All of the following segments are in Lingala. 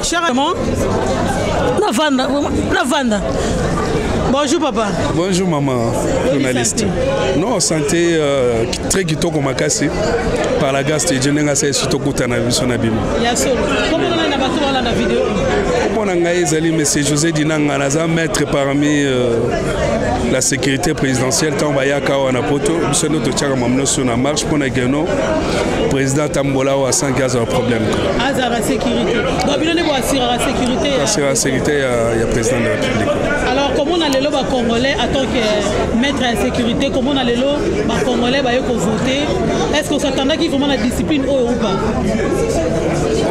Cher maman, navanda, navanda. Bonjour papa. Bonjour maman, journaliste. Non, santé euh, très kitoko makasi par la grâce de Dieu ndenge asali surtout tokutana biso na bino. Ya solo. Kombo na bato wana na vidéo. Kombo na ngai ezali monsieur José Dinanga, naza maître parmi euh, la sécurité présidentielle ntango bayaka awa na poto biso nde totyaka mambo nyonso na marche mpo na keno président atambola awa sans ke azala problème. Azala sécurité. Donc bino nde boassuraka sécurité. Assuraka sécurité ya, ya président de la République. Alors komona lelo ba congolais en tant que maître ya sécurité, komona lelo ba congolais baye ko voter, est-ce qu'on s'attendaki vraiment na discipline oyo ou pas?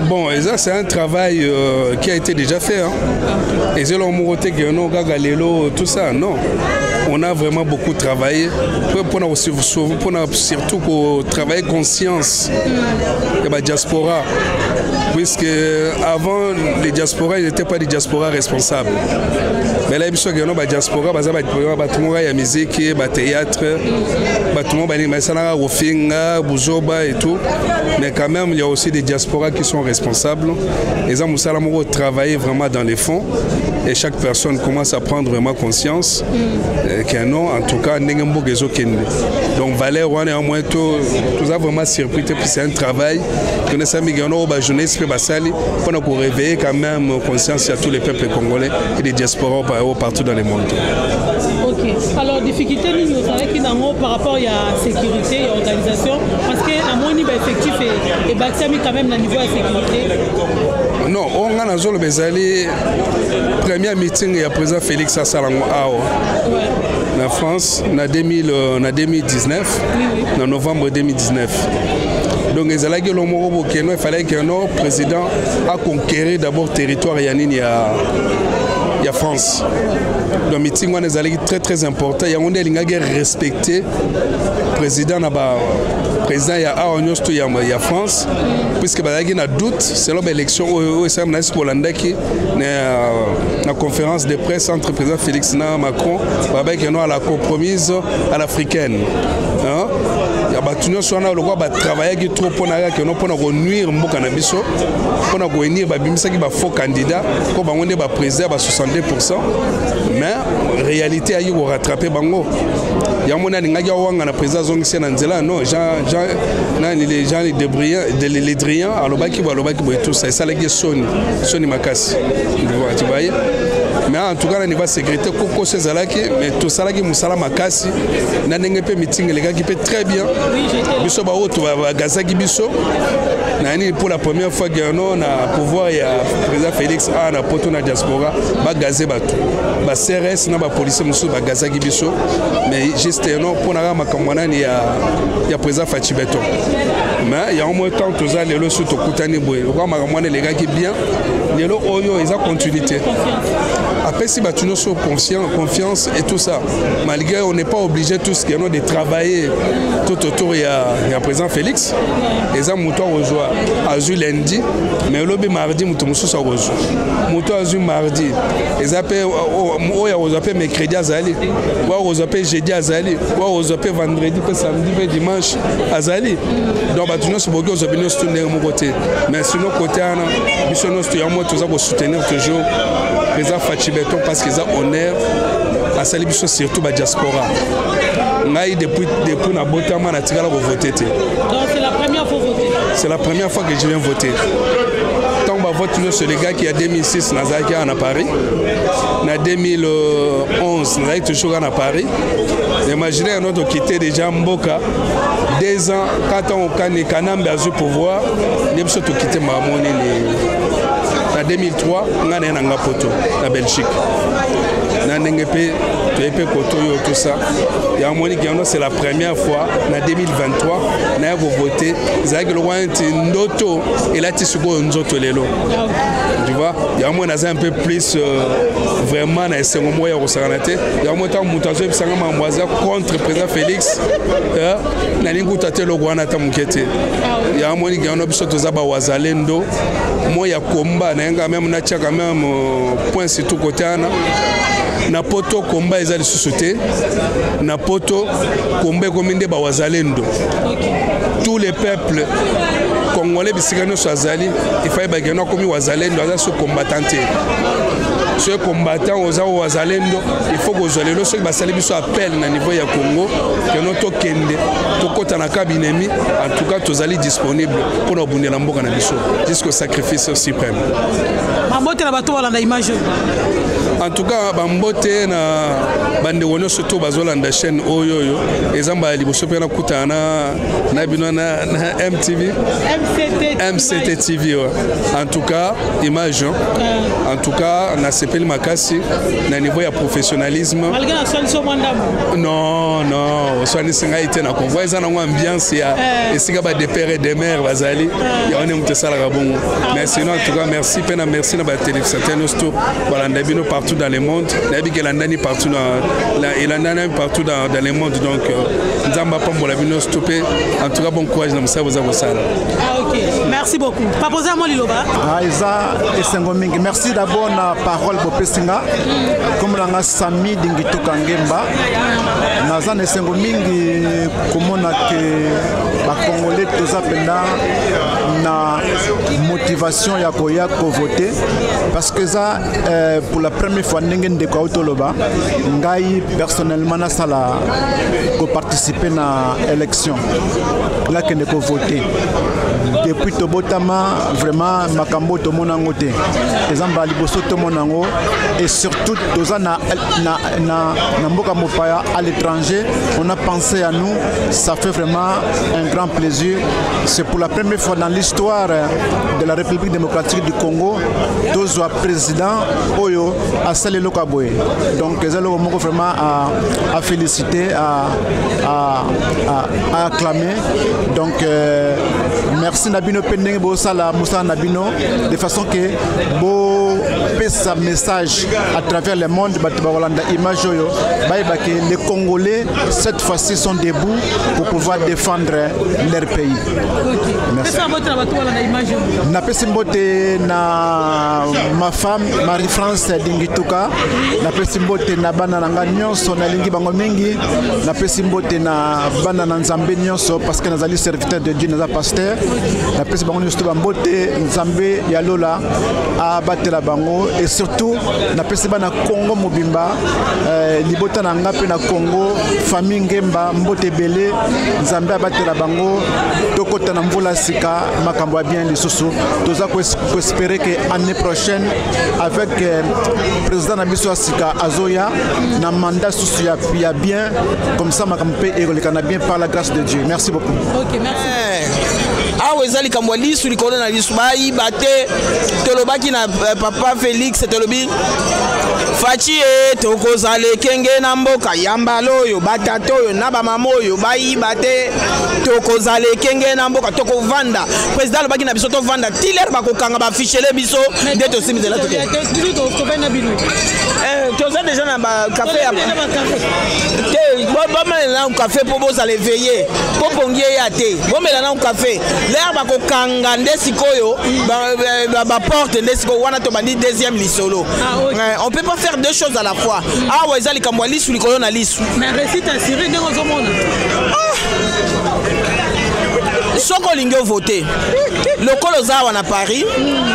Bon, et ça c'est un travail euh, qui a été déjà fait. Hein. Et c'est le non, kaka lelo, tout ça, non. On a vraiment beaucoup travaillé pour, pour, surtout pour travailler conscience de la diaspora. Puisque avant, les diasporas, ils n'étaient pas des diasporas responsables. Mais là, biso que ba diaspora baza ba bato moko ya musique, ba théâtre, bato moko balingi basalaka kofinga, buzoba et tout. Mais quand même, il y a aussi des diasporas qui sont responsables. Eza mosala moko travailler vraiment dans les fonds et chaque personne commence à prendre vraiment conscience mm. qu'un non, en tout cas, ndenge mboka ezokende. Donc valeur wana ya moins to toza vraiment surpris te, puis c'est un travail que nasami gano ba jeunesse pe basali mpona ko réveiller quand même conscience ya tous les peuples congolais et des diasporas partout dans le monde. Ok. Alors difficulté nini ozalaki nango par rapport ya sécurité ya organisation parce que namoni ba effectif ebakisami quand même na niveau ya sécurité. Non, oyo ngai nazoloba ezali premier meeting ya président Félix asala yango awa na France na, 2000, euh, na 2019 oui, oui. na novembre 2019. Donc ezalaki eloko moko bokeno efalaki keno président aconquérir d'abord territoire ya nini ya, ya France. Donc meeting wana ezalaki très très important, yango nde alingaki respecter président na ba président ya awa nyonso to ya, ya France, puisque bazalaki na doute selon baélection oyo oyo esalami na bolandaki na, na conférence de presse entre président Félix na Macron, babaki no à la compromise à l'africaine, hein? Ya bato nyonso wana lokola batravaillaki trop mpona kaka keno mpona konuire mboka na biso, mpona koenir, babimisaki bafaux candidat mpo bango nde baprésident ba 62. Mais réalité ayaki korattrape bango. Yango moni alingaki awanga na président azongisi na nzela. Non, Jean, Jean, nani, Jean Le Drian alobaki boye, alobaki boye, tout ça esalaki soni, soni makasi, tu voyais. Mais en tout cas na niveau ya sécurité kokoso ezalaki, mais tosalaki mosala makasi na ndenge mpe meeting elekaki mpe très bien. Biso baoyo bagazaki biso na nini pour la première fois gano na pouvoir ya président Félix a na poto na diaspora bagaze bato ba CRS na bapolisier mosusu bagazaki biso, mais juste no mpona kaka makambo nani ya, ya président Fatshi Béton. Mais yango moi tant toza lelo so tokutani boye lokola makambo wana elekaki bien, lelo oyo eza continuité, apesi bato nyonso confiance et tout ça, malgré on n'est pas obligé tous keno de travailler tout autour ya, ya président Félix. Eza moto akozwa azwi lundi, mais elobi mardi moto mosusu akozwa, moto azwi mardi eza mpe oyo akozwa mpe mercredi azali, oyo akozwa mpe jeudi azali, oyo akozwa mpe vendredi mpe samedi mpe dimanche azali. Donc bato nyonso boki ozwa bino nyonso to ndenge moko te. Mais sinon côté wana biso nyonso to yango toza kosoutenir toujours président Fatshi Béton parce que eza honneur asali biso surtout badiaspora. Ngai depuis, depuis nabotama natikala kovote te. Donc c'est la première fois voter. C'est la première fois que je viens voter. Ntango bavote nyonso elekaki ya 2006 nazalaki awa na Paris, na 2011 nazalaki toujours kaka na Paris. Imagine yango tokite déjà mboka 2 ans ka ntango kani Kanambe azwi pouvoir nde biso tokite makambo nini na 2003. Ngai naye na nga poto na Belgique na ndenge mpe toye mpe koto oyo tout ça. Yango moniki yango c'est la première fois na 2023 naya kovote. Ezalaki lokwa neti ndoto elati sikoyo nzoto lelo. Tu vois, yango moi naza un peu plus vraiment na esengo moko ya kosakana te. Yango moi ntango moto azoyebisanga makambo aza contre président Félix, nalingi kuta te eloko wana ata moke te. Yango moni yango biso toza bawazalendo moi ya komba na yenga meme natia quand même point surtout côté wana. Na poto komba eza lisusu te, na poto komba ekomi nde bawazalendo. Tous les peuples congolais bisika nyonso azali, ifai bakende akomi wazalendo, aza so combattant te. Soki combattant oza wazalendo, il faut kozwa lelo soki basali biso appel na niveau ya Congo keno tokende tokɔta na camp ennemi. En tout cas tozali disponible mpona kobundela mboka na biso jusqu'au sacrifice suprême. Bambote na bato balanda image oyo. En tout cas bambote na bandeko nyonso to bazolanda chaîne oyo oyo eza mbala liboso mpe nakutana na bino na MTV. MCT. MCT TV, ouais. En tout cas image, hein. En tout cas nasepeli makasi na niveau ya professionnalisme. Malgré naswanisi mwa ndambo. Non, non, oswanisi ngai te. Na convoi eza nango ambiance ya esika ba de père et de mère bazali, yango nde moto esalaka bongo. Mais sinon, en tout cas merci mpe na merci na batéléspectateurs nyonso to balanda bino partout dans le monde. Nayebi ke elandani partout elandani partout dans le monde. Donc Nzambe apambola bino nyonso to mpe en tout cas bon courage na mosala boza kosala. Ah, ok, merci beaucoup. Papoza mwa liloba. Ah, eza esengo mingi. Merci d'abord na parole bopesi nga. Kombo na nga Sami Dingituka Ngemba. Naza na esengo mingi komona ke bacongolais toza mpenza na motivation ya koya kovote, parce que eza pour la première fois ndenge ndeko auti oloba, ngai personnellement nasala koparticipe na élection, nakende kovote. Depuis tobotama, vraiment makambo oyo tomona yango te, eza mbala liboso tomona yango. Et surtout toza na mboka mopaya, à l'étranger, on a pensé à nous, ça fait vraiment un grand plaisir. C'est pour la première fois dans l'histoire de la République démocratique du Congo tozwa président oyo asali eloko ya boye. Donc eza eloko moko vraiment à féliciter, à acclamer. Donc merci na bino mpe ndenge bosala mosala na bino de façon ke bopesa message à travers le monde. Bato bakolanda image oyo bayeba ke les Congolais cette fois-ci sont debout pour pouvoir défendre leur pays. Merci. Pesa mbote na bato balanda image oyo. Napesi mbote na ma femme Marie-France Dingituka, napesi mbote na bana na nga nyonso, nalingi bango mingi, napesi mbote na bana na Nzambe nyonso, parce que nazali serviteur de Dieu, naza pasteur. Napesi bango nyonso to bambote, Nzambe ya lola abatela bango. Et surtout napesi bana Congo mobimba, libota na nga mpe na Congo, famille Ngemba, mbote ebele, Nzambe abatela bango. Tokota na mvula sika, makambo ya bien lisusu. Toza koespérer ke année prochaine avec président na biso ya sika azoya na mandat susu ya bien, comme ça makambo mpe ekoleka na bien par la grâce de Dieu. Merci beaucoup. Ok, merci. Awa eza likambo ya lisu likolo na lisu, bayiba te. Tolobaki na papa Félix, tolobi Fatshi e, tokozala ekenge na mboka ya mbala oyo, batata oyo na bamama oyo bayiba te. Tokozala ekenge na mboka, tokovanda. Président alobaki na biso tovanda ti l'heure bakokanga bafichele biso nde tosimbizela toke. Tofai na bino. Toza déjà na bacafé ya Toza na bacafé. Te, bomela nanu café mpo bozala éveillé, mpo pongi eya te. Bomela nanu café, l'heure bakokanga nde sikoyo baporte, nde sikoyo wana tobandi deuxième lisolo. Ah, ok. On peut pas faire deux choses à la fois. Awa eza likambo ya lisu likolo na lisu. Mais réussite assurée ndenge ozomona. Soki olingi ovote lokola oza awa na Paris,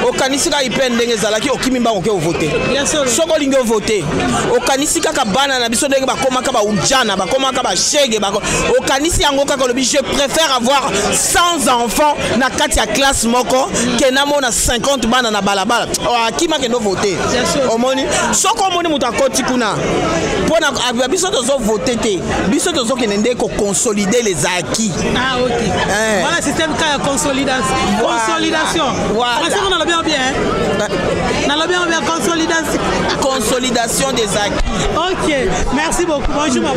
okanisi kaka ipe ndenge ezalaki, okimi mbango oke ovote. Bien sûr. Soki olingi ovote, okanisi kaka bana na biso ndenge bakomaka baujana, bakomaka bashege, okanisi yango kaka, olobi je préfère avoir 100 enfants na kati ya classe moko ke namona 50 bana na balabala. Oh, akima kende ovote. Bien sûr. Omoni, soki omoni moto akoti kuna mpona biso tozovote te, biso tozokende nde koconsolider les acquis. Ah, ok. Eh. Voilà, système ka ya consolidation. Voilà. Consolidation. Voilà. Parce que nalobi yango bien, hein? Nalobi yango bien, consolidation. Consolidation des acquis. Ok, merci beaucoup. Bonjour maman.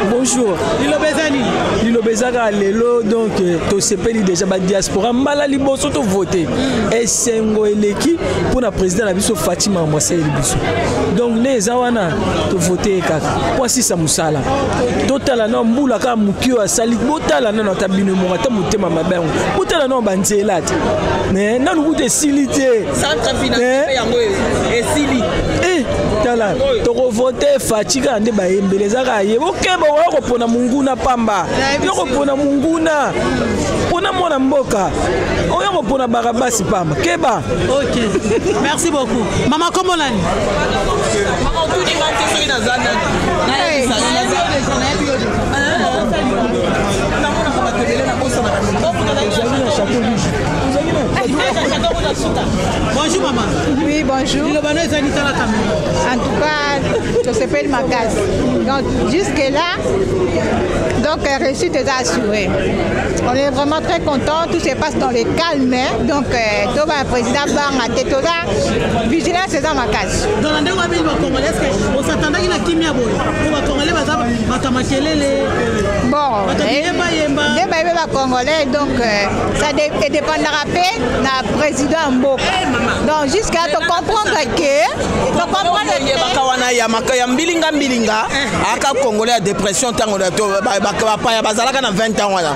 Bonjour. Liloba eza nini? Liloba eza kaka lelo, donc tosepeli déjà, badiaspora mbala liboso tovote. Esengo eleki mpona président na biso Fatima Mwaseleli biso. Donc nde eza wana, tovote ye kaka mpo asisa mosala. Totala nano mbula kaka moki oyo asali, botala nano ata bino moko, ata motema mabe yango, botala nano banzela te, mais nanu kutu esili te. Centre financier yango esili. Tala, tokovote Fatshi kaka nde bayembele eza kaka ye. Okeba, oya kopona monguna pamba, yo kopona monguna, mpona mwana mboka oyo kopona Barabasi pamba, keba. Ok, merci beaucoup. Mama, kombo nani? Mama, otuni nga te soki naza nani. Nayebisa, namonaka bato ebele, nabosanaka. Ozali na chateau rouge. Bonjour maman. Oui, bonjour. Liloba no ezali, tala caméra. En tout cas, tosepeli makasi. Donc, jusque-là, donc, réussite est assurée. On est vraiment très content. Tout se passe dans le calme, hein. Donc, toba président banga te, toza vigilance eza makasi. Donc na ndenge wabeli, bacongolais, est ce que osatandaki na kimia boye? Po bacongolais baza bato ya makelele. Bon, bato yemba yemba. Nde bayebi bacongolais, donc ça edépendaka mpe na président ya mboka. Donc jusqu'à tocomprendre que tocomprendre. Yebaka wana ya ya mbilinga mbilinga, aka congolais ya dépression. Ntango bapaya bazalaka na 20 ans wana,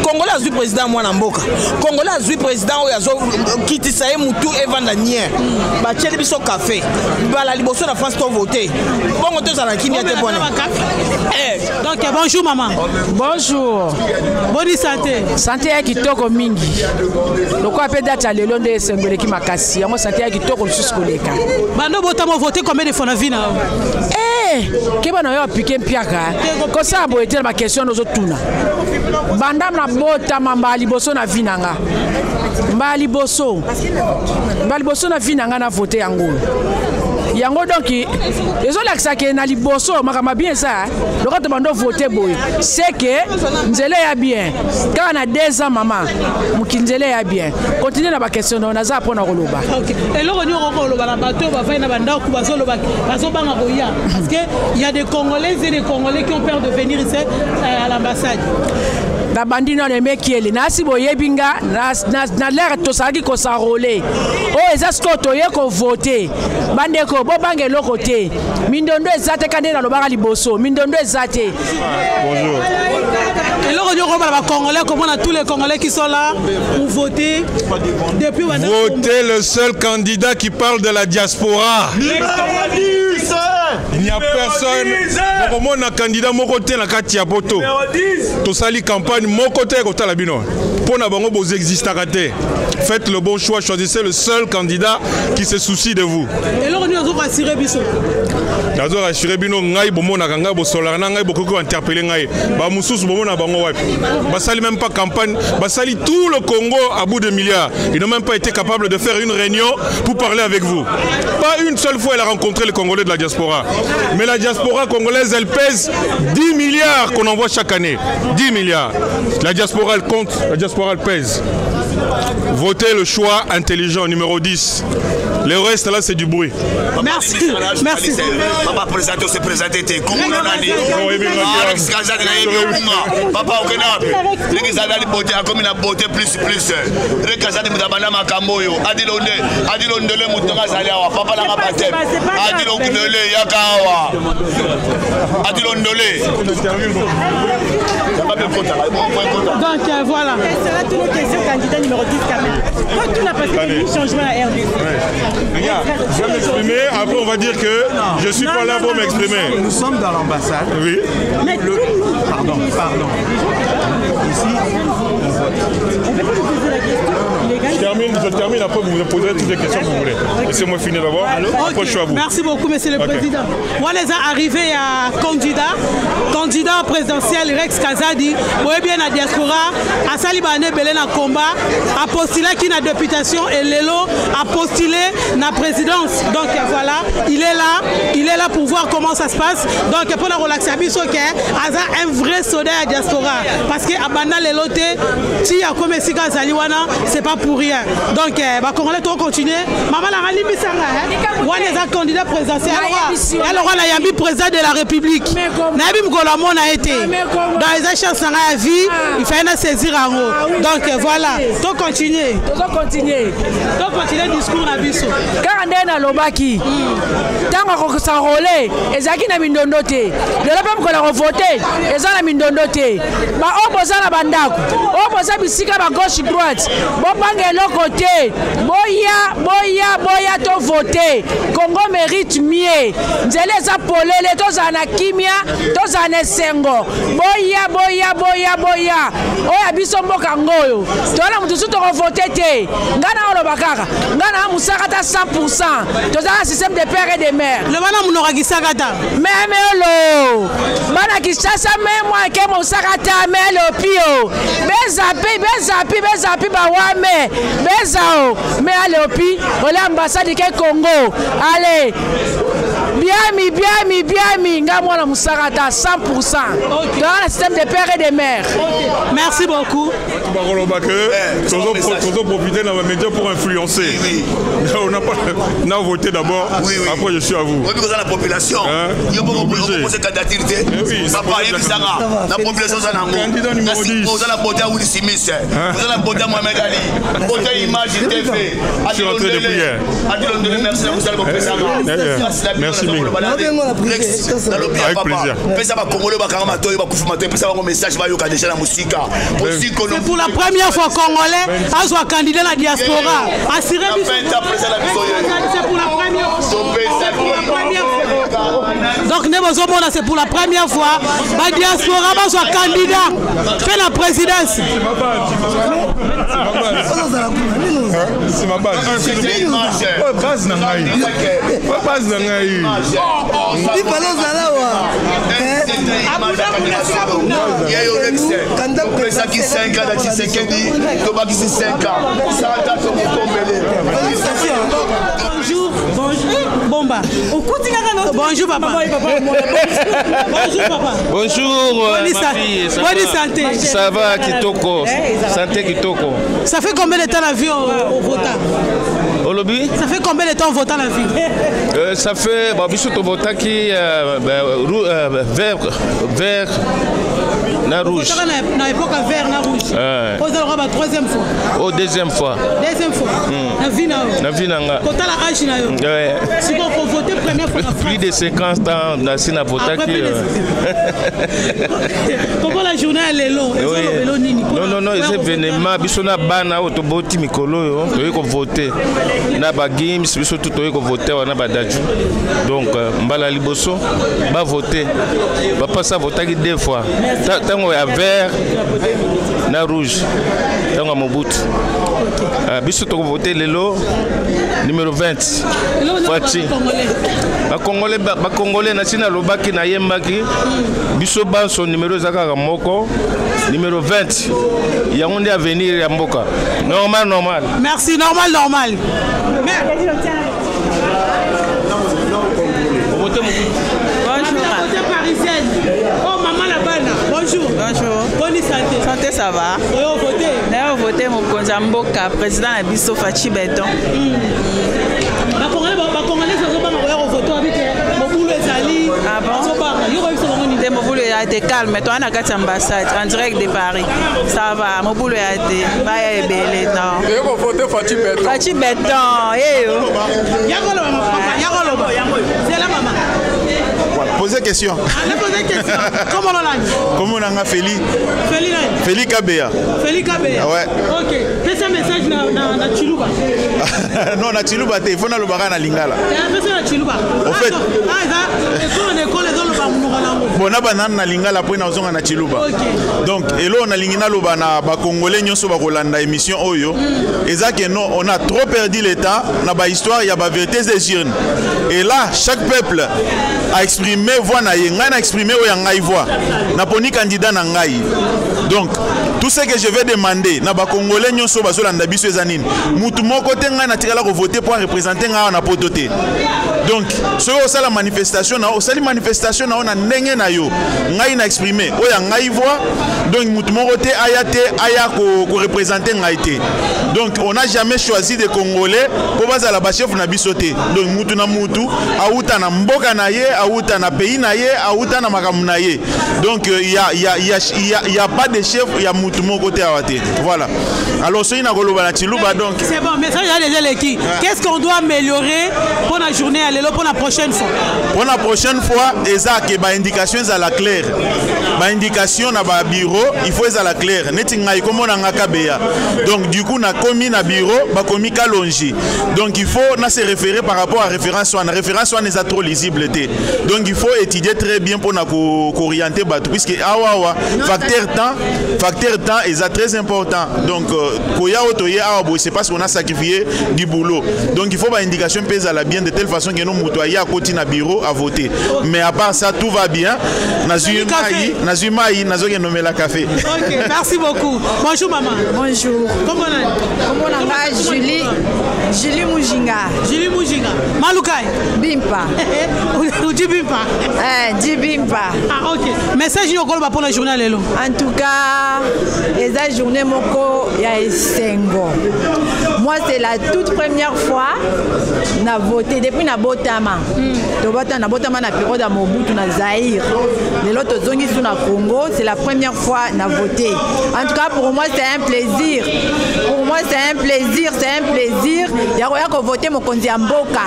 congolais azwi président mwana mboka, congolais azwi président oyo azokitisa ye mutu evanda nie. Batieli biso café bala liboso na France, tovote bongo, tozala na kimia te pona. Donc bonjour maman. Bonjour. Boni santé? Santé ya kitoko mingi. Lokola mpe date ya lelo nde esengo eleki makasi, yango santé ya kitoko lisusu koleka. Bando botama, vote combien de fois na vie na yo? Keba na yo, apike mpiaka kosala boye te na baquestion ozotuna. Banda na botama, mbala liboso na vie na nga, mbala liboso na vie na nga na vote yango yango. Donc ezolakisa ke na liboso makambo bien eza lokola tobanda vote boye, c'est que nzela ya bien kaka na 2 ans. Mama moki, nzela ya bien. Continue na baquestion no, naza mpona koloba. Ok, eloko nini okoki koloba na bato oyo bafai na bandako, bazoloba, bazobanga koya? Parce que y a des Congolais et des Congolais qui ont peur de venir ici à l'ambassade. Nabandi nano emekiele nasi boyebi nga na lere tozalaki kos'enrôler. Oyo eza sikoyo toye kovote. Bandeko, bobanga eloko te, mindondo eza te. Ka nde nalobaka liboso, mindondo eza te. Bonjour. Eloko nini okoloba na bacongolais, komona tous les Congolais qui sont là pour voter depuis? Votez le seul candidat qui parle de la diaspora. Il n'y a personne. Bokomona candidat moko te na kati ya poto. Tosali campagne moko te kotala bino. Mpo na bango boexistaka te. Faites le bon choix, choisissez le seul candidat qui se soucie de vous. Eloko nini ozokoassurer biso? Nazo rassurer bino, ngai bomonaka ngai, bosolaka na ngai, bokoki kointerpeller ngai. Bamosusu bomona bango wapi? Basali même pas campagne, basali tout le Congo à bout de milliards. Ils n'ont même pas été capables de faire une réunion pour parler avec vous. Pas une seule fois elle a rencontré les Congolais de la diaspora. Mais la diaspora congolaise, elle pèse 10 milliards qu'on envoie chaque année. 10 milliards. La diaspora, elle compte, la diaspora, elle pèse. Votez le choix intelligent numéro 10. Le reste là, c'est du bruit. Merci. Merci. Papa, présente, se présente te. Komona nani? Alex Kazadi, nayebi okunga. Papa, okenda wapi? Ndenge ezali beauté, akomi na beauté plus plus. Ndenge Kazadi, moto abanda makambo oyo, adilonde adilondele, moto nga azali awa. Papa nanga bateme, adilondele, yaka awa, adilondele. Donc voilà. Sera toutes nos questions, candidat numéro 10 quand même. Toi, tout n'a pas fait changement à RDC. Regarde, je vais m'exprimer, après on va dire que je suis pas là pour m'exprimer. Nous sommes dans l'ambassade. Oui. Mais Le... Pardon, pardon. Ici, on vote. On peut pas lui poser la question. Il est Je termine, après vous me poserez toutes les questions que vous voulez. Laissez-moi finir d'abord. Après, je suis à vous. Merci beaucoup, monsieur le Ok. président. Wana eza arrivé ya candidat présidentiel Rex Kazadi. Boyebi ye na diaspora, asali bana ebele na combat, apostulaki na députation et lelo apostulé na présidence. Donc voilà, il est là, il est là pour voir comment ça se passe. Donc mpona kolakisa biso ke aza un vrai soldat ya diaspora, parce que abanda lelo te ti akomi esika azali wana, c'est pas pour rien. rien. Donc eh, bacongolais tokocontinue. Mama nanga, limbisanga, wana eza candidat présidentiel. Eloko nayambi président de la République, nayebi mokolo amona ye te. Donc eza chance na ngai ya vie, il fallait na saisir yango. Donc voilà, tocontinue. Tozocontinue. Tocontinue discours na biso. Kaka nde nalobaki, ntango akos'enrôler ezalaki na mindondo te. Lelo mpe mokolo akovote eza na mindondo te. Baoyo boza na bandako, oyo boza bisika ba gauche droite, bobanga eloko te. Boya, boya, boya, tovote. Congo mérite mieux. Nzela eza polele, tozala na kimia, tozala na esengo. Boya, boya, boya, boya. Oyo ya biso mboka ngoyo, toza na motu su tokovote te. Ngai na oloba kaka, ngai na mosaka ta 100. Toza na système de père et de mère. Loba na monoko akisaka ta. Meme olo bana Kinshasa, me ke mosaka ta mele opio bezapi bezapi bezapi bawame bezao me ale opi ole ambassade ke Congo. Ale biami biami biami, nga mwana mosaka ta 100. Toza na système de père et de mère. Merci beaucoup. Bakoloba que tozo profiter dans ma média pour influencer. On n'a pas, on a voté d'abord, après je suis à vous. Oyebi koza na population. Yo opose candidature te, papa, yebisanga na population oza nango. Candidat numéro 10. Oza na beauté ya Will Smith, oza na beauté ya Mohamed Ali, beauté ya Image TV. Je suis entré depuis hier. Adilondele, merci na mosala bopesanga. Merci mingi. Nalobi ya papa, pesa bakongole bakanga matoi, bakufa matoi, pesa bango message bayoka déjà na mosika. C'est pour la première fois congolais azwa candidat na diaspora assuré biso. C'est pour la première fois, c'est pour la première fois. Donc nde bozomona, c'est pour la première fois badiaspora bazwa candidat mpe na présidence. C'est ma base. Base na ngai. Base na ngai. Bipala ozala wa. Topesaki 5 ans na Tshisekedi, tobakisi 5 ans sata tokotombele. Bonjour, bonjour. Bomba. Bonjour papa. Bonjour papa. Bonjour. Bonne Ma fille, ça bonne va? Santé. Ça va, Kitoko. Santé Kitoko. Ça fait combien de temps la vie au vota? Olobi? Ça fait combien de temps votant la vie? Ça fait bon, biso tovotaki ben, vert, vert na rouge. Votaka na époque ya vert na rouge. Ozalaka ba troisième fois? Au deuxième fois. Deuxième fois. Na vie na yo? Na vie na nga. Kotala âge na yo. Ouais. Sikoyo kovote première fois na Plus de 50 ans nasi na Après votaki. plus de Koko la journée ya lelo ezolobelo nini? Non, non, non, eza événement. Biso na bana oyo toboti mikolo oyo toyei kovote na bagims, biso tu toyei kovote wana badaju. Donc mbala liboso bavote, papa sa votaki deux fois, ntango ya vert na rouge, ntango ya Mobutu. Ah, biso tokovote lelo numéro 20, Fatshi. Bakongole, bakongole, nasi nalobaki, nayembaki, biso banso numéro eza kaka moko, numéro 20. Yango nde avenir ya mboka. Normal, normal. Merci. Normal, normal. Ovote Mobutu. Bonjour. Côté parisienne. Oh maman la bana. Bonjour. Bonjour. Bonne santé. Santé, ça va. Oyo voté. Nayo voté mokonzi ya mboka, président na biso Fatshi Béton. Bakongolais, bakongolais bazobanga koya kovote babi ke mobulu ezali. Ah bon? Bazobanga. Yo koyebisa bango nini? Te, mobulu eza te, calme. Toza na kati ya ambassade en direct de Paris. Ça va, mobulu eza te. Baya ebele, non. Toye kovote Fatshi Béton. Fatshi Béton, eyo. Yakoloba papa, yakoloba. C'est la maman. Voilà. Posez question. Allez poser question. Comment on l'a Comment on a Feli? Feli nani? Feli Kabea. Feli Kabea. Ouais. OK. Pesa message na Chiluba. Non, na Chiluba te, il faut na lobaka na lingala. Pesa na Chiluba. Au fait- Ah, eza ekolo na ekolo ezoloba monoko nango. Bon, na banana na lingala, après nazonga na Chiluba. Ok. Donc, elo nalingi naloba na bakongolais nyonso bakolanda émission oyo, eza ke non, on a trop perdu le temps na ba histoire ya ba vérité des urnes. Et là, chaque peuple a exprimé voix. voix na ye, ngai na exprimer oyo ya ngai voix, naponi candidat na ngai. Donc tout ce que je vais demander na bacongolais nyonso bazolanda biso eza nini? Mutu moko te ngai natikala kovote mpo arepresente ngai awa na poto te. Donc soki osala manifestation na yo, osali manifestation na yo na ndenge na yo, ngai na exprime oyo ya ngai voix. Donc mutu moko te aya te aya korepresente ngai te. Donc on n'a jamais choisi des Congolais mpo bazala bachef na biso te. Donc mutu na mutu auta na mboka na ye, auta na pays na ye, auta na makambo na ye. Donc il y a, y a, y a, y a, y a pas de chef ya mutu moko te awa te. Voilà. Alors soki nakoloba na Tshiluba, donc c'est bon, message ya déjà leki. Qu'est-ce qu'on doit améliorer pour la journée ya lelo, pour la prochaine fois? Pour la prochaine fois, eza ke ba indication ezala claire. Ba indication na ba bureau, il faut ezala claire. Neti ngai komona nga Kabeya. Donc du coup nakomi na bureau, bakomi Kalonji. Donc il faut na se référer par rapport à référence wana. Référence wana eza trop lisible te. Donc il faut étudier très bien pour na ko orienter bato, puisque awa awa facteur temps eza très important. Donc koya oyo toye awa boye, c'est parce qu'on a sacrifié du boulot. Donc il faut ba indication mpe ezala bien de telle façon que no moto aye akoti na bureau à voter. Mais à part ça, tout va bien. Nazwi mai, nazwi mai, nazokende omela café. Ok, merci beaucoup. Bonjour maman. Bonjour. Comment on Comment on Julie, Julie Mujinga. Julie Mujinga. Malukai. Bimpa. Ou Bimpa. Eh, di Bimpa. Ah ok. Message yo koloba pour la journée lelo. En tout cas, eza journée moko ya esengo. Moi c'est la toute première fois na voté depuis na botama. Tobota na botama na période ya Mobutu na Zaïre. Lelo tozongi su na Congo, c'est la première fois na voté. En tout cas pour moi c'est un plaisir. Pour moi c'est un plaisir, c'est un plaisir ya koya kovote mokonzi ya mboka.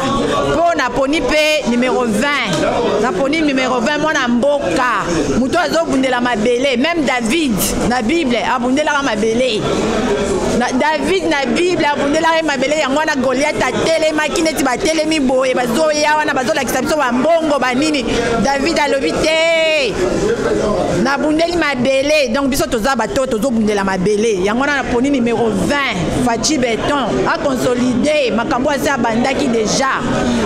Mpo naponi mpe numéro 20. Naponi numéro 20 mwana mboka. Moto azobundela mabele, même David na Bible abundelaka mabele. Na David na Bible abundelaka mabele, yango wana Goliath atelemaki neti batelemi boye, bazoya wana bazolakisa biso bambongo banini. David alobi te, nabundeli mabele. Donc biso toza bato tozobundela mabele, yango wana naponi numéro 20 Fatshi Beton aconsolide makambo asi abandaki deja,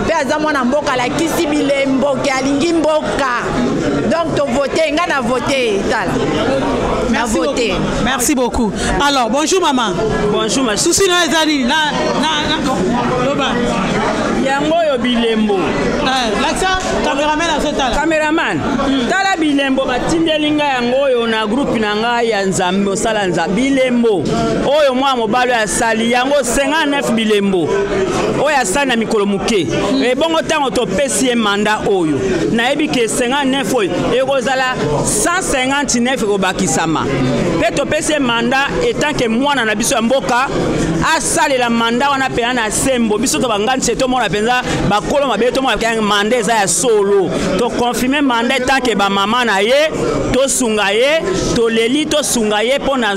mpe aza mwana mboka, alakisi bilembo ke alingi mboka. Donc tovote, ngai na vote, tala na Merci vote. beaucoup. Merci beaucoup. Alors, bonjour maman. Bonjour ma Souci na eza nini? Na na na loba. Yango oyo bilembo. Lakisa cameraman azotala. Cameraman, tala bilembo batindeli ngai yango oyo na groupe na ngai ya Nzambe osala Nzambe. Bilembo oyo mwana mobali oyo asali yango 59 bilembo oyo asali na mikolo moke. Ebongo ntango topesi ye manda oyo, nayebi ke 59 oyo ekozala 159 ekobakisama. Mpe topesi ye manda etanke mwana na biso ya mboka asalela manda wana mpenza na sembo. Biso to banganisi tomona mpenza bakolo mabe, tomona mpenza manda eza ya solo. Tokonfirme manda etanke bamama na ye, tosunga ye, toleli tosunga ye mpo na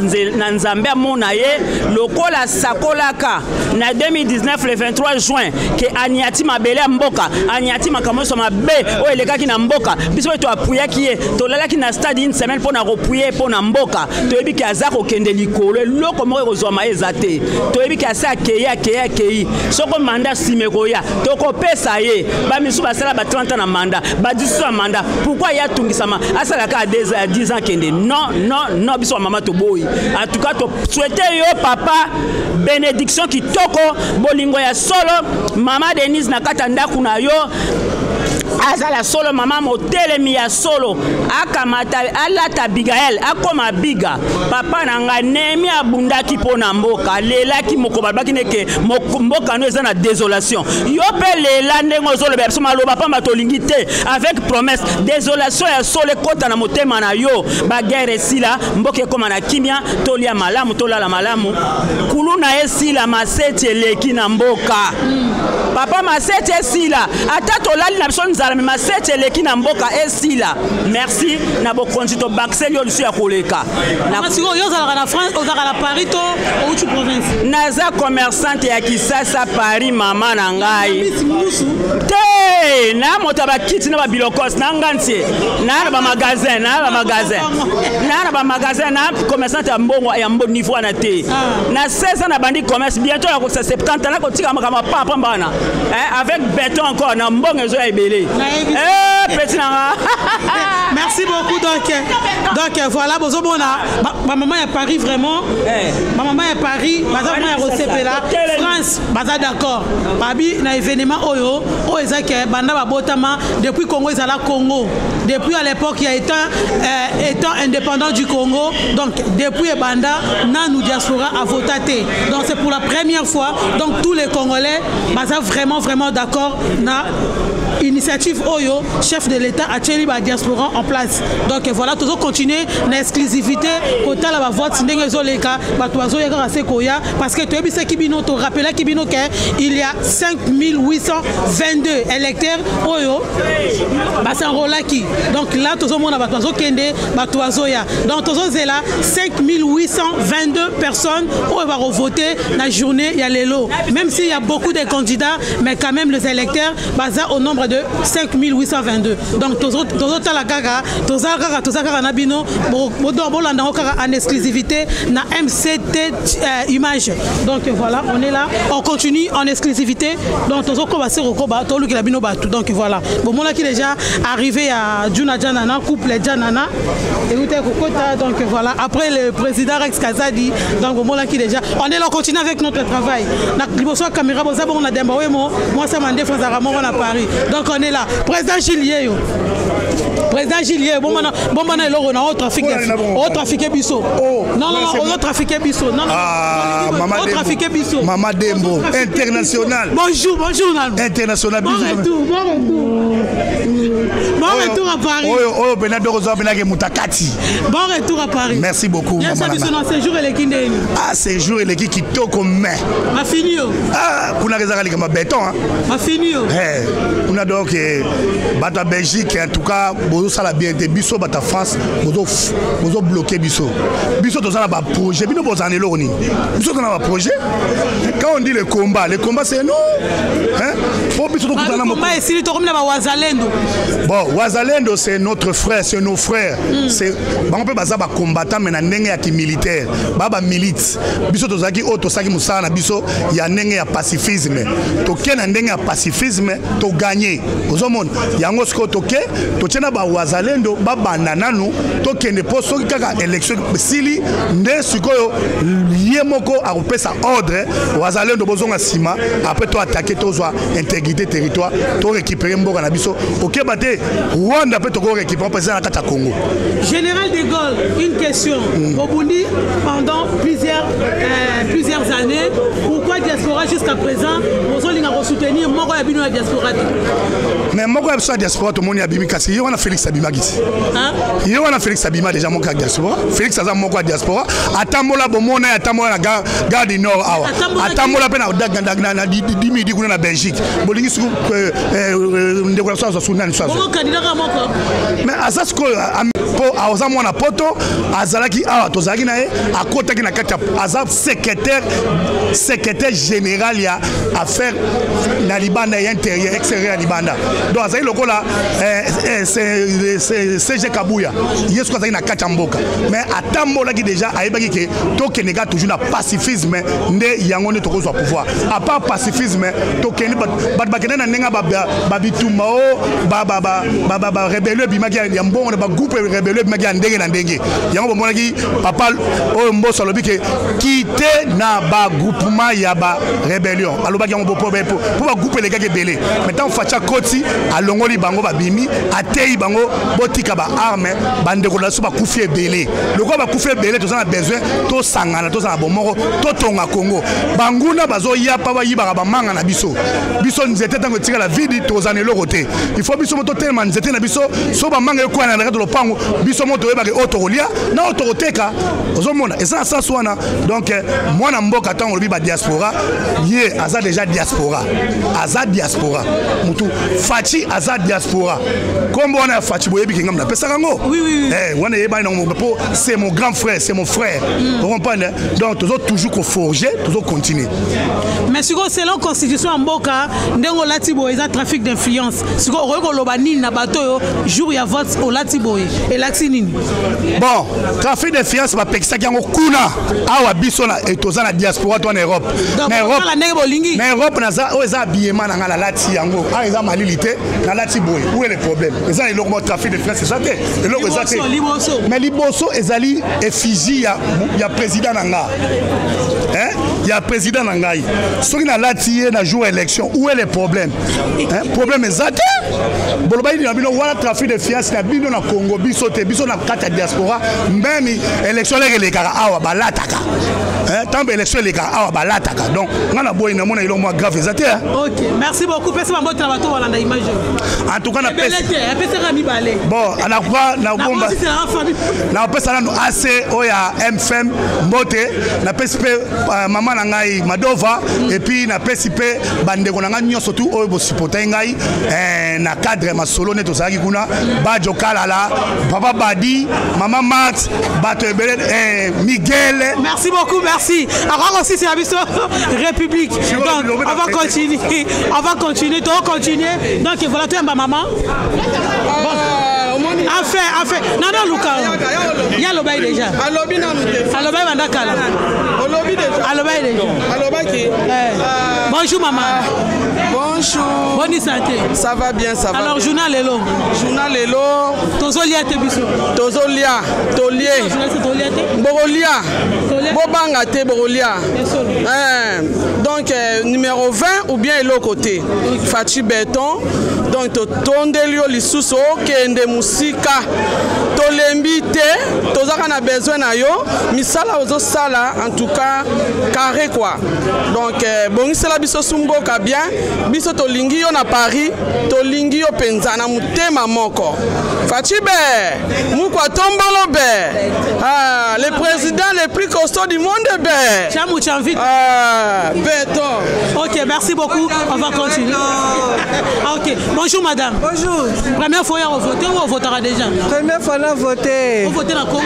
Nzambe amona ye lokola asakolaka na 2019 le 23 juin ke aniati mabele ya mboka, aniati makambo nyonso mabe oyo elekaki na mboka. Biso oyo toapuyaki ye, tolalaki na stade une semaine mpo na kopuye mpo na mboka. Toyebi ke aza kokende likolo, eloko moko ekozwama ye eza te. Toyebi ke asi akei, akei, akei. Soko manda nsima ekoya, tokopesa ye. Bamisusu basala ba 30 ans na manda, ba 18 ans na manda. Pourquoi ye atungisama asalaka ya 2 ans, ya 10 ans kende? Non, non, non, biso ba mama toboyi. En tout cas tosouhaite yo papa bénédiction kitoko, bolingo ya solo. Mama Denise na kati ya ndako na yo azala solo, mama motelemi ya solo, akamata alata Abigael akoma biga. Papa na ngai Nehemie abundaki mpo na mboka, alelaki moko balobaki neke mboka no eza na désolation. Yo mpe lela ndenge ozolobela biso maloba pamba tolingi te, avec promesse désolation ya solo ekota na motema na yo, baguerre esila, mboka ekoma na kimia, tolia malamu, tolala malamu, kuluna esila, maseti eleki na mboka. Papa maseti esila, ata tolali na biso nzala, me maseti eleki na mboka esila. Merci na bokonzi, tobakiseli yo lisu ya koleka. Sikoyo yo ozalaka na France, ozalaka na Paris to outi province? Naza commerçante ya Kisasa Paris, mama na ngai te, na moto ya bakiti na babilokos na nga ntie na na bamagasin, na bamagasin, na na bamagasin, na commerçante ya mbongo ya mbo niveau wana te. Na 16 ans na bandi commerce, bientôt nakokisa 70 ans, nakotika makambo ya papa mbana avec béton encore na mbongo ezoya ebele. petit na nga. Merci beaucoup. Donc voilà, bozomona ba maman ya Paris vraiment. Ba maman ya Paris, baza vraiment ya kosepela. France, baza d'accord. Babi na événement oyo, oyo eza ke banda babotama depuis Congo ezala Congo. Depuis à l'époque il y a étant indépendant du Congo, donc depuis ebanda nanu diaspora a voté te. Donc c'est pour la première fois. Donc tous les Congolais baza vraiment vraiment d'accord na initiative oyo chef de l'État atieli ba diaspora en place. Donc voilà, tozo continuer na exclusivité kotala ba vote ndenge ezoleka, bato bazoya kaka se koya parce que toyebisaki bino, torappelaki bino ke il y a 5822 électeurs oyo basenrolaki. Donc là tozomona bato bazokende, bato bazoya. Donc tozozela 5822 personnes oyo bakovote na journée ya lelo. Même s'il y a beaucoup de candidats, mais quand même les électeurs baza au nombre de 5822. Donc tozotala kaka, toza kaka, toza kaka na bino, bolanda yango kaka en exclusivité na MCT Image. Donc voilà, on est là, on continue en exclusivité. Donc tozokoba se kokoba, tolukela bino bato. Donc voilà, bomonaki déjà arrivé à Djuna Djanana, couple Djanana et Outé Kokota. Donc voilà, après le président Rex Kazadi, donc bomonaki déjà, on est là, on continue avec notre travail. Na liboso ya caméra, boza bongo na Demba Wemo, moi ça m'a défense à Ramon à Paris. Donc on est là. Président Gilles Yeyo. Président Gilles Yeyo, bon mana, bon mana eloko na o trafic o trafiquer biso. Non non non, o trafiquer biso. Non non. Ah, non, Mama o Dembo. trafiquer biso. Mama Dembo, international. Bonjour, bonjour Nanu. International, Bon bisous. retour, bon retour. Bon retour à Paris. Oyo, oyo pena doko zo pena ke mutakati. Bon retour à Paris. Merci beaucoup Yesa mama biso Nana. na séjour eleki ndeni. Ah, séjour eleki kitoko mais. Mafini yo. Ah, kuna ezaka likambo ya béton hein. Mafini yo. Eh, kuna donc bato ya Belgique en tout cas bozosala bien te, biso bato ya France bozo bloquer biso. Biso tozala ba projet, bino bozala na eloko nini? Biso tozala ba projet. Quand on dit le combat, le combat c'est nous. Hein? Po biso tokutana Ba moko. combat esili tokomi na ba Wazalendo. Bon, Wazalendo c'est notre frère, c'est nos frères. C'est bango pe baza ba combattant mais na ndenge ya ki militaire. Ba ba milite. Biso tozalaki oyo tosaki mosala na biso ya ndenge ya pacifisme. Toke na ndenge ya pacifisme, to gagner. Ozomona yango sikoyo toke, totie na ba Wazalendo babanda nanu, tokende po soki kaka élection esili nde sikoyo ye moko akopesa ordre Wazalendo bozonga nsima, après to attaquer, tozwa intégrité territoire, to récupérer mboka na biso. Okeba te Rwanda pe toko récupérer parce que na kati ya Congo. Général de Gaulle, une question. Au Burundi, pendant plusieurs années, pourquoi diaspora jusqu'à présent, bozolinga ko soutenir moko ya bino ya diaspora te? Mais moko ya biso ya diaspora tomoni abimi, kasi ye wana Félix abimaki ti. Hein? Ye wana Félix abima déjà moko ya diaspora. Félix aza moko ya diaspora. Atambola bomona ye, atambola na gare du Nord awa. Atambolaki- Atambola pe na di midi kuna na Belgique. Bolingi suku ndeko na biso azwa su nani so azwa. Bongo candidat kaka moko? Mais aza sikoyo, po aza mwana poto, azalaki awa, tozalaki na ye, akotaki na kati ya, aza secrétaire général ya affaire na libanda ya intérieur, extérieur ya libanda. Donc azalaki lokola CG Kabuya. Ye soki azalaki na kati ya mboka, mais atambolaki déjà, ayebaki ke tokende kaka toujours na pacifisme nde yango nde tokozwa pouvoir. À part pacifisme, tokende bato bakende na ndenge ya babitumba o ba rébellion ebimaki ya mbongo na bagroupe rébellion ebimaki ya ndenge na ndenge. Yango bomonaki papa oyo Mboso alobi ke kite na bagroupement ya barébellion, alobaki yango po bagroupe elekaki ebele. Mais ntango Fatshi akoti, alongoli bango, babimi, ateyi bango botika baarme. Bandeko na biso bakufi ebele, lokola bakufi ebele, toza na besoin tosangana, tozala bomoko, totonga Congo. Banguna bazoya pa bayibaka bamanga na biso, biso nzete ntango etikala vide, tozala na eloko te. Il faut biso mo totelema nzete na biso, so bamanga ekwaya na kati lopango, biso mo toyebaka oyo tokolia na oyo tokoteka. Ozomona eza na sens wana. Donc mwana mboka, ntango olobi badiaspora, ye aza déjà diaspora, aza diaspora mutu. Fatshi aza diaspora. Kombo wana ya Fatshi, boyebi ke ngambo napesaka yango. Eh, wana eyebani nango po c'est mon grand frère, c'est mon frère. Vous comprenez? Donc tozo toujours koforger, tozo continuer. Mais sikoyo selon constitution ya mboka, ndenge olati boye eza trafic d'influence. Sikoyo okoki koloba nini na bato oyo jour ya vote olati boye elakisi Elakisi nini? Bon, trafic d'influence bapekisaki yango kuna. Awa biso na eh, toza na diaspora to na Europe. Na Europe ndenge bolingi. Na Europe naza oyo eza habillement na ngai nalati yango. Awa eza malili te, nalati boye. Où est le problème? Eza na eloko moko trafic d'influence eza te. Eloko eza te. Mais liboso ezali effigie ya, ya président na nga. Hein? Ya président na ngai. Soki nalati ye na jour élection, où est le problème? Hein? Problème eza te. Bolobaki na bino wana trafic de fiance na bino na Congo biso te, biso na kati ya diaspora même élection leke elekaka awa balataka. Hein? Tant élection elekaka awa balataka. Donc nga na boyi na mona eloko mwa grave eza te. Hein? OK, merci beaucoup. Pesa bango na bato balanda image. En tout cas na pesa. Apesaka mibale. Bon, na kwa na bomba. Na pesa nanu AC oyo ya MFM mbote, na pesi pe euh, mama na ngai Madova et puis na pesi pe bandeko na ngai nyonso tout oyo bo supporter ngai eh, na cadre ya masolo nde tozalaki kuna Bajo Kalala, Papa Badi, Mama Max, bato ebele eh, Miguel. Merci beaucoup, merci. Alors aussi c'est la biso République. Donc on va continuer, on va continuer, to continuer. Donc voilà toi ma maman. Bon. Enfin, enfin. Non, non, Luka. Ya lobai déjà. Alobi nanu te. Alobai banda kala. Olobi déjà. Alobai déjà. Alobaki. Eh. Bonjour maman. Bonjour. Bonne santé. Ça va bien, ça va. Alors bien. journal lelo. Journal lelo. Tozolia te biso. Tozolia, tolie. Bokolia. Bobanga te bokolia. Eh, donc euh, numéro 20 ou bien eloko te. Fatshi Beton. Donc totondeli yo lisusu okende mosika. Tolembi te, tozaka na besoin na yo. Misala ozosala en tout cas carré quoi. Donc euh, bongisela biso su mboka bien. Biso tolingi yo na Paris, tolingi yo penza na motema moko. Fatshi be, mukwa tombolo be. Ah, le président le plus costaud du monde be. Chamu Chamvite. Ah, béton. Ok, merci beaucoup. On va continuer. Ah, ok. Bonjour madame. Bonjour. Première fois à voter ou on votera déjà Première fois na voter. On voter na Congo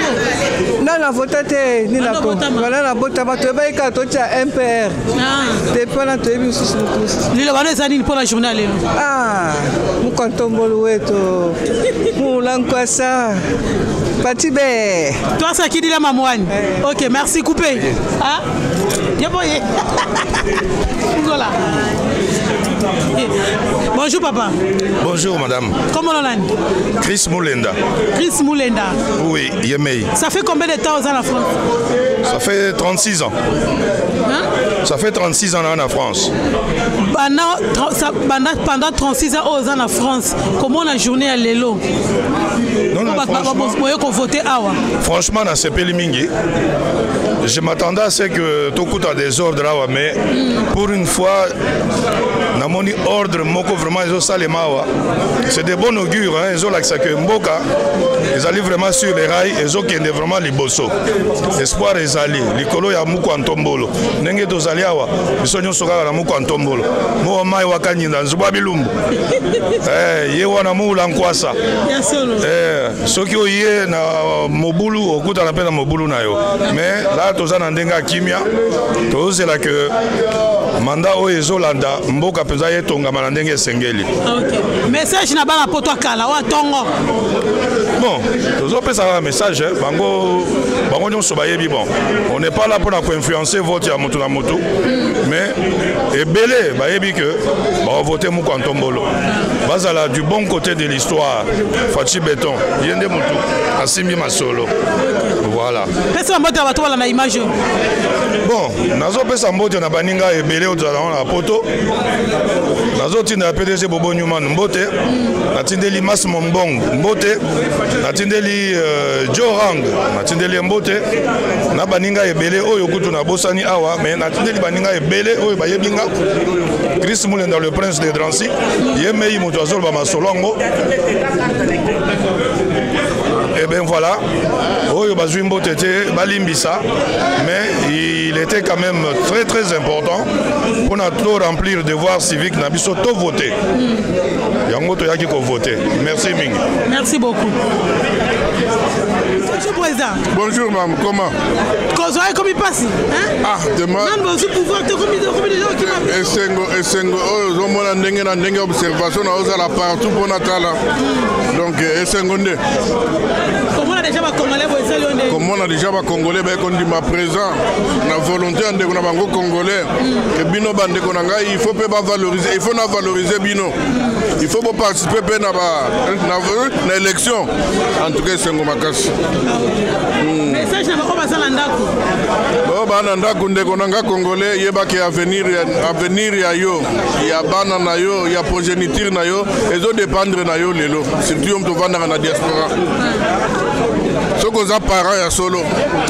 Non, na voter te ni na Congo. Voilà na botama toyebaki kaka totia MPR. Ah. Depuis wana toyebi mosusu mokusu. Lelo wana eza nini mpo na journée ya lelo? Ah, mukontombolu wetu mula nkwasa Pati be. Toi ça qui dit la mamouane. Eh. Ok, merci coupé. Ah? Yeboye. Voilà. Bonjour papa. Bonjour madame. Comment on a Chris Moulenda. Chris Moulenda. Oui, Yemei. Ça fait combien de temps aux la France Ça fait 36 ans. Hein? Ça fait 36 ans en France. Pendant, ça, pendant, 36 ans aux en France, comment la journée à l'élo Non, non, franchement, voter awa. Franchement, na sepeli mingi. Je m'attendais à ce que tokuta des ordres awa, mais pour une fois, namoni ordre moko vraiment ezosalema awa. C'est de bon augure, hein, ezolakisa que mboka ezali vraiment sur les rails, ezokende vraiment liboso. Espoir ezali likolo ya mukwa ntombolo. Ndenge tozali awa, biso nyonso kaka na mukwa ntombolo. Mowa mai wakanyinda nzubwa bilumbu. Eh, ye wana muula nkwasa. Eh, soki oye na mobulu okutana mpe na mobulu na yo mais la toza na ndenge ya kimia tozozela ke manda oyo ezolanda mboka mpenza ye etongama na ndenge esengeli. Okay. Message na bana poto akala oyo tongo. Bon, tozopesa kaka message bango bango nyonso bayebi. Bon, on n'est pas là mpona koinfluencer vote ya motu na motu, mais ebele bayebi ke bakovote mukwa ntombolo, bazala du bon côté de l'histoire. Fatshi Beton ye nde motu asimbi masolo. Voilà. Pesa mbote na bato balanda image oyo. Bon, nazopesa mbote na baninga ebele oyo tozala na poto. Nazotinda ya PDG Bobo Newman mbote, natindeli Mas Mombong mbote, natindeli uh, Joe Rang, natindeli mbote na baninga ebele oyo kutu nabosani awa, mais natindeli baninga ebele oyo bayebi nga. Chris Mulenda le prince de Drancy, ye mei moto azoloba masolo yango. Et ben voilà, oyo bazwi mbote te balimbisa, mais il était quand même très très important mpona to remplir devoir civique na biso, to voter. Yango toyaki kovote. Merci mingi. Merci beaucoup. Bonjour président. Bonjour maman, comment? Kozwa ekomi pasi. Hein? Ah, demain. Nani bozwi pouvoir te komi komi déjà okima. Esengo esengo oyo ozomona ndenge na ndenge observation na ozala partout mpo natala. Donc esengo nde. Komona déjà bacongolais boye esali yo ndenge? Komona déjà bacongolais baye kondima présent na volonté ya ndeko na bango congolais ke bino bandeko na ngai, il faut mpe bavaloriser, il faut na valoriser bino, il faut boparticiper mpe na, ba, na, na élection. En tout cas esengo makasi. Message na bango baza na ndako? Oyo baa na ndako, ndeko na nga congolais, yebaki avenir, avenir ya yo, ya bana na yo, ya progéniture na yo ezodépendre na yo lelo, surtout yo moto ovandaka na diaspora. Soki oza parent ya solo,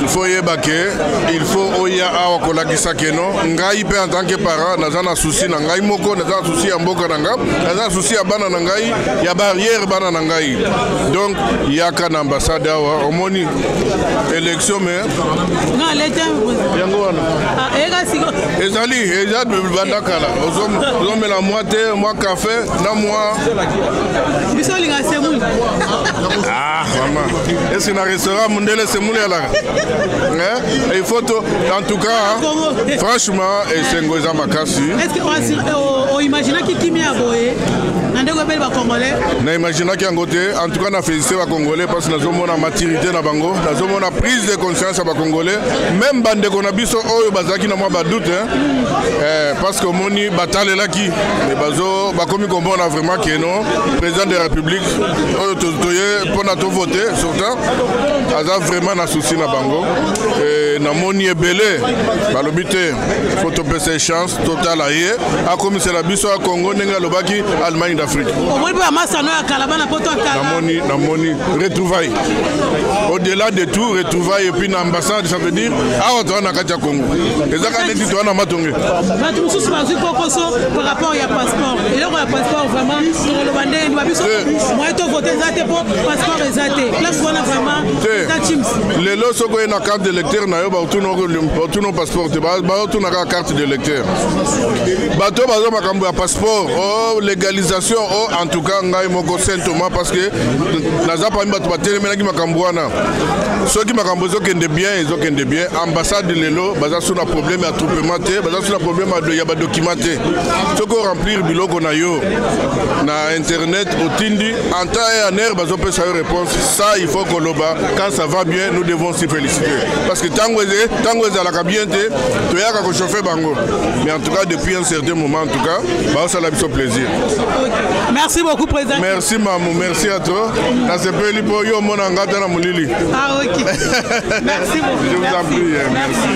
il faut oyeba ke il faut oya awa kolakisa ke no, ngai mpe en tant que parent naza na souci na ngai moko, naza na souci ya mboka na nga, naza na souci ya bana na ngai, ya barrière bana na ngai. Donc yaka na ambassade awa, omoni élection mais yango wana ah, ezali eza banda kala, ozomela mwa te, mwa café na mwa Biso olinga semoule. Ah mama, est-ce que na restaurant mundele semoule alaka? Il faut to, en tout cas franchement esengo eza makasi. Est-ce que oimaginaki kimia boye na ndenge obeli bacongolais? Na imaginaki yango te. En tout cas na félicité bacongolais parce que nazomona maturité na bango, nazomona prise de conscience ya bacongolais, même bandeko na biso oyo bazalaki na mwa badoute, eh, parce que omoni batalelaki, mais bazo bakomi komona vraiment ke non, président de la république oyo toye mpona tovote surtout aza vraiment na souci na bango. Namoni ebele balobi te, faut topesa chance, totala ye akomisela biso ya Congo ndenge alobaki, Allemagne d'Afrique. Omoni mpe bamasano ya kala, bana poto ya kala. Namoni, namoni retrouvaille, au-delà de tout retrouvaille, et puis na ambassade, ça veut dire awa toza na kati ya Congo, eza kaka neti toza na Matonge. Bato mosusu bazwi kokoso par rapport ya passeport, eloko ya passeport. Vraiment tokoloba ndenge babiso moyen tovote eza te mpo passeport eza te. Place wana vraiment eza chims. Lelo soki oye na carte d'électeur na yo, batuna passeport te, baotuna kaka carte d'électeur. Bato baza makambo ya passeport o légalisation o, en tout cas ngai moko saint Thomas, parce que naza parmi bato batelemelaki makambo wana. Soki makambo ezokende bien, ezokende bien. Ambassade lelo baza so na problème ya attroupement te, baza so na problème ya badocument te. Soki oremplir biloko na yo na internet, otindi en temps et en heure, bazopesa yo réponse. Ça, il faut koloba, quand ça va bien, nous devons s'y féliciter, parce que ntango ezalaka bien te, toyaka kochauffe bango. Mais en tout cas depuis un certain moment, en tout cas baosala biso plaisir. Merci beaucoup, président. Merci mamu, merci à toi. Nasepeli mpo yo omona nga ata na molili. Ah ok, merci beaucoup. Je vous en prie, merci.